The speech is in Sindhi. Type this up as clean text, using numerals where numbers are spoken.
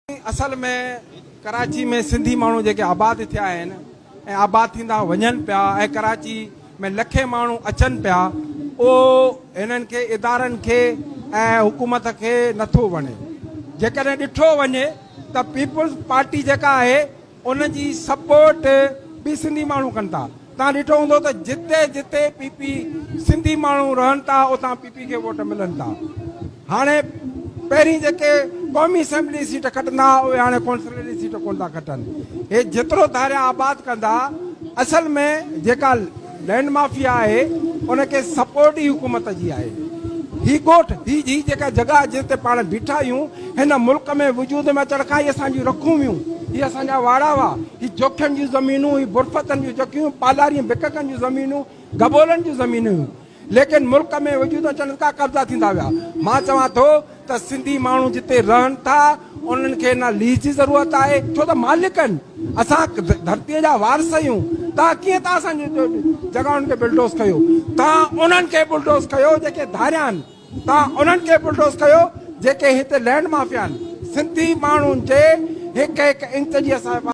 اصل ۾ ڪراچي ۾ سنڌي ماڻهو جيڪي آباد ٿيا آهن ۽ آباد ٿيندا وڃن پيا ۽ ڪراچي ۾ لکين ماڻهو اچن پيا اهو هنن کي ادارن کي ۽ حڪومت کي نٿو وڻي. جيڪڏهن ڏٺو وڃي ته پيپلز پارٽي جيڪا آهي ان جي سپورٽ به سنڌي ماڻهو ڪن ٿا. توهان ڏٺو هوندو ته جتي جتي پي پي سنڌي ماڻهو رهن ٿا اتان پي پي کي ووٽ ملن ٿا. هاڻي پهرين جيڪي قومي اسيمبلي سيٽ کٽندا هئا اهي هاڻي ڪونسلري سيٽ ڪونه ٿا کٽن. هي جيترو ڌاريا آباد ڪندا اصل ۾ جيڪا لينڊ مافيا آهي ان کي سپورٽ ئي حڪومت جي آهي. هي ڳوٺ هي هي جيڪا جڳهه جنهن تي پاڻ بيٺا آهيون هن ملڪ ۾ وجود ۾ اچڻ کان هي اسان جون رکون هيون، هي اسان جا واڙا هئا، هي جوکين جون زمينون، هي برفتن جون چڪيون، پالارين بڪڪن جون زمينون، گبولن جون زمينون هيون. ليڪن ملڪ ۾ وجود اچڻ کان قبضا ٿيندا ويا. مان چوان ٿو ته سنڌي ماڻهو جتي رهن ٿا انهن کي نه ليز جي ضرورت آهي ڇو ته مالڪ آهن. اسان ڌرتيء جا وارث آهيون. توهان ڪيئن ٿا اسان جي جڳهن کي بلڊوز ڪيو. توهان انهن کي بلڊوز ڪيو جيڪي ڌاريا آهن. توهان انهن کي بلڊوز ڪيو جيڪي هتي لينڊ مافيا آهن. سنڌي ماڻهن جي هڪ هڪ انچ جي اسان.